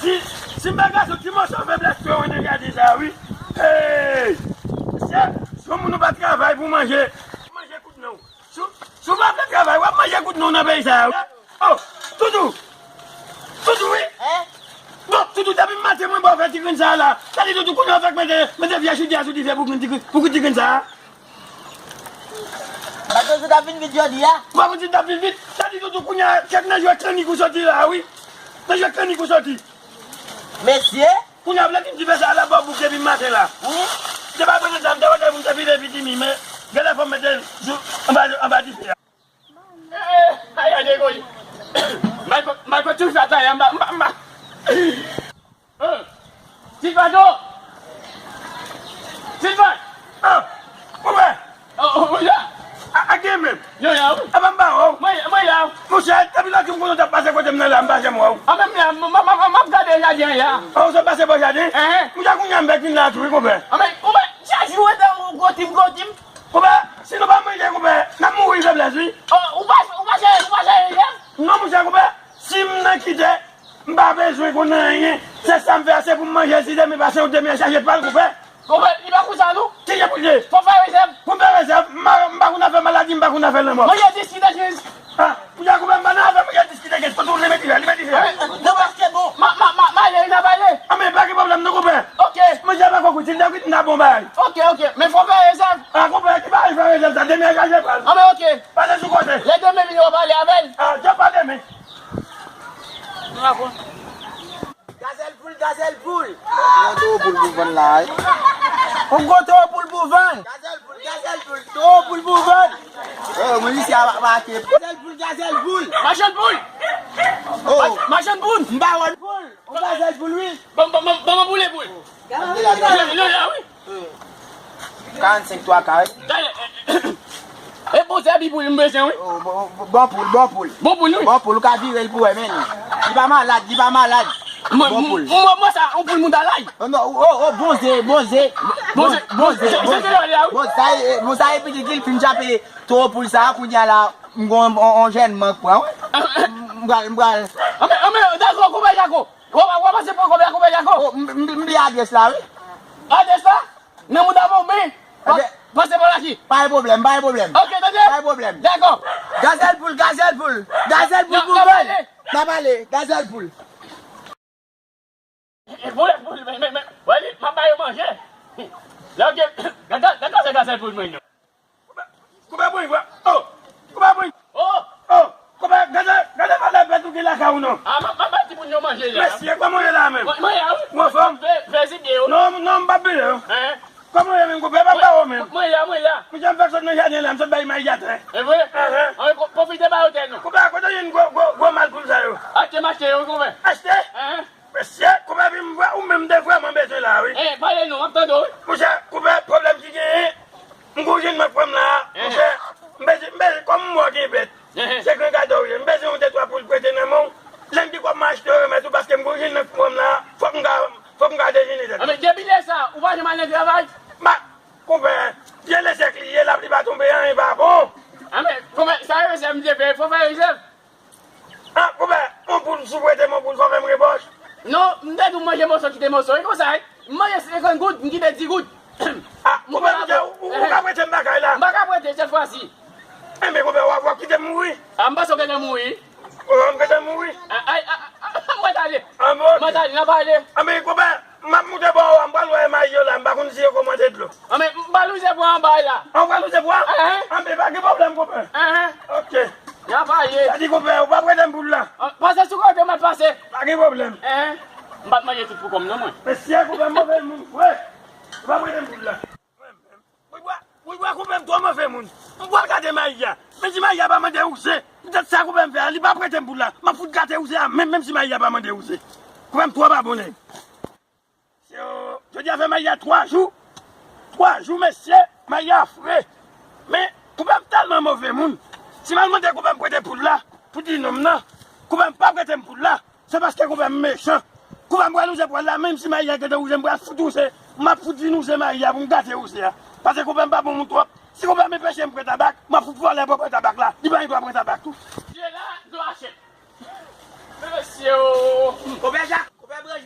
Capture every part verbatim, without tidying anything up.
Si, si m pa gason, ki moso feblès ke w nan gade sa, wi. Hey! Se, se yon moun ou pa travay pou manje. Manje kout nan w. Si, si w pa fè travay, w ap manje kout nan w nan peyi sa, wi. Oh, Toutou! Toutou, wi! Hein? Bon, Toutou, depi maten mwen ba w fè ti grenn sa la. Sa di Toutou, kounye a w fèk mete, mete vyè choudyè a sou dife pou grenn ti grenn, pou grenn ti grenn sa. Bato sou t ap vin vit jodi a. Bato sou t ap vin vit. Sa di Toutou, kounye a, kèk nan jwèt kannik ou soti la, wi. Nan jwèt kannik ou soti. Mesye. Kounye a, w vle di m ti fè sa la, ba w bouk depi maten la. Wi. Se pa konnen sa, m te wè moun te vide pitimi, men gade fò m mete l sou, anba, anba dife a. Eh, ay, ay, degoye. Mal fè, mal fè tout sa, ta, m ba, m ba, m ba. Eh, Silvano! Silvan! Ah, konpè! Oh, oh, oh, ya! A, a gen menm? Yo, ya, wi. A, ban m ba w. Mwen, mwen, ya. Monchè, depi lòt jou m konnen w t ap pase kote m nan la, m pa janm wè w. A, menm la, m, m, m, m, m ap gade jaden an, ya. Oh, w sot pase bò jaden? Enhen. Monchè, kounye a m fèk vin la tou, wi, konpè. A, men, konpè, chak jou, w ete gwo tim, gwo tim. Konpè, si nou pa manje, konpè, n ap mouri feblès, wi. Oh, ou pa, ou pa chèche, ou pa chèche, Jèf? Non, monchè, konpè, si m nan kite, m pa bezwen konn anyen. Se sa m fè a, se pou m manje, si demen pase, ou demen chaje pal, konpè. Konpè, li pa konsa, non. Ki jan pou l ye? Fò fè rezèv. Pou m fè rezèv, m pa, m pa konn afè maladi, m pa konn afè lanmò. Manje diskite kenz. Ah, pou y a konpè, m pa nan afè manje diskite kenz. Kote w li mete fè, li mete fè. Non, paske bon. Ma, ma, ma, ma, ale, n ap ale. Ah, men pa gen pwoblèm, non, konpè. Ok. Manje pa kòkout, si l ta kwit, m ta bon bagay. Ok, ok. Men fò fè rezèv. Ah, konpè, ki bagay fè rezèv sa? Demen a chaje pal. Ah, men ok. Pase sou kote. Lè demen vini, w ap pale avè l. Ah, jan pale, men. Gazèl poul, gazèl poul. Yon towo poul pou vann la, wi. Yon gwo towo poul pou vann. Gazèl poul, gazèl poul, towo poul pou vann. Oh, mwen isi a pa ake. Gazèl poul, gazèl poul. Machann poul. Oh. Machann poul. M pa wè poul. Yon gazèl poul, wi. Ban, ban, ban, ban mwen boule poul. Yo, yo, yo, wi. Karannsenk twa kare. Talè, e bon sèvi pou li m bezwen, wi. Oh, bon, bon, bon poul, bon poul. Bon poul, wi. Bon poul, ou ka vire l pou wè, men. Li pa malad, li pa malad. Mwen, bon poul. Mwen, mwen sa, on poul moun dalay. Oh, non, oh, oh, bon ze, bon ze. Bon ze, bon ze, bon ze, bon ze. Bon, sa e, bon, sa e pitit li fin chape tro poul sa, kounye a la, m gon on, on jèn mank pran, wi. M pral, m pral. Anben, anben, dakò, konpè Jako. W ap, w ap pase pran konbyen, konbyen, dakò? Oh, m, m, m bliye adrès la, wi. Adrès la? Nan mouda bon, men. Pa, pase pa la ki? Pa gen pwoblèm, pa gen pwoblèm. Ok, tande? Pa gen pwoblèm. Dakò. Gazèl poul, gazèl poul. Gazèl poul pou vann. N ap ale, gazèl poul. E poul, e poul, men, men, men. Wè li, m ap ba yo manje. Lè w gen, gade, gade, gade gazèl poul mwen yo. Koupe bouy, vwa. Oh! Koupe bouy. Oh! Oh! Koupe, gade, gade valè bèt ou gen lakay ou non. Ah, m ap, m ap bay timoun yo manje la. Mesye, kòman w ye la menm? Mwen, mwen la, wi. Ou anfòm? Fe-, felisite yo. Non, non, m p ap bliye w. Hein? Kòman w ye menm, koupe? Pa ba w menm. Mwen la, mwen la. Mwen jan m fèk sot nan jaden la, m sot bay may atè. E vre? Enhen. Ann, ko-, pwofite ba yo tè nou. Koupe, kote w jwenn gwo, gwo, gwo mal poul sa yo? Achte m achte yo, wi, koupe. Achte? Enhen. Mesye, koupe, pi m vwa ou menm de vrèman bezwen la, wi. Eh, pale non, m ap tande w, wi. Monchè, koupe, pwoblèm ki genyen, m gon jèn mank pran m la, monchè, m bezwen, m bezwen, kòm m wè w gen bèt, se gran gadò w ye, m bezwen yon de twa poul prete nan men w. Lè m di kòb m achte yo remèt ou, paske m gon jèn mank pran m la, fòk m ka, fòk m ka dejene tèt. Anben, depi lè sa, ou pa janm al nan travay? Ba, koupe, pye lè sèk li ye, lapli pa tonbe, anyen pa bon. Anben, koupe, sa yo se m te fè, fò fè rezèv. Ah, koupe, yon poul, si w prete m yon poul, fò fè m rebòch. Non, m te di w manje moso, kite moso. E konsa, wi. M manje senkant goud, m kite dis goud. Ah, koupe, ou, ou, ou ka prete m bagay la? M pa ka prete sèt fwa si. Enben, koupe, w ap, w ap kite m mouri? Ah, m panse w gentan mouri. Ou, m gentan mouri? Ah, ay, ah, ah, ah, mwen t ale. Ah, bon? Mwen t ale, n ap pale. Ah, men, koupe, m ap moute bò a, m pral wè may yo la, m pa konn si yo kòmanse dlo. Ah, men, m pral wouze bwa anba la. Ah, w pral wouze bwa? Enhen. Ah, men, pa gen pwoblèm, koupe. Enhen. Ok. N ap pale. Sa di koupe, ou pa prete m poul la? Ah, pase sou kote, m ap pase. Pa gen pwoblèm. Enhen. M pa t manje tout pou kò m non, mwen. Mesye, koupe move moun vre. Ou pa prete m poul la. Wi, bwa, wi, bwa, koupe m twò move moun. M pral gate may a. Men si may a pa mande wouze, poutèt sa koupe m fè a, li pa prete m poul la. M ap fout gate wouze a, menm, menm si may a pa mande wouze. Koupe m twò pa bon nèg. Yo, jodi a fè may a twa jou. Twa jou, mesye, may a fre. Men, koupe m tèlman move moun. Si m al mande koupe m prete poul la, pou di non m nan, koupe m pa prete m poul la, se paske koupe m mechan. Koupe m pral wouze pwal la, menm si may a gentan wouze, m pral fout wouze. M ap fout vin wouze may a pou m gate wouze a. Paske koupe m pa bon moun twòp. Si koupe m enpeche m pran tabak, m ap fout vòlè pou pran tabak la. Li pa gen dwa pran tabak tou. Vye la, dlo achèt. Mesye o. Koupe Jak, koupe branch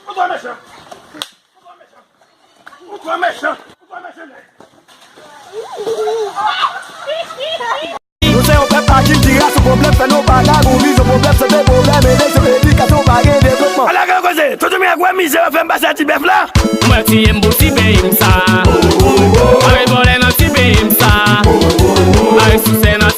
Ou twò mechan. Ou twò mechan. Ou twò mechan. Ou twò mechan nèg. Nou se yon pèp a kilti, rason pwoblèm, fè nou pa ka goumen, se pwoblèm, sante pwoblèm, eleksyon, edikasyon, pa gen devlopman. Ala gen koze, tout moun ak wè mizè yo fè m pase a ti bèf la. Mwen tiye m pou ti peyi m sa. Pa gen vòlè nan ti peyi m sa. Pa gen sousè nan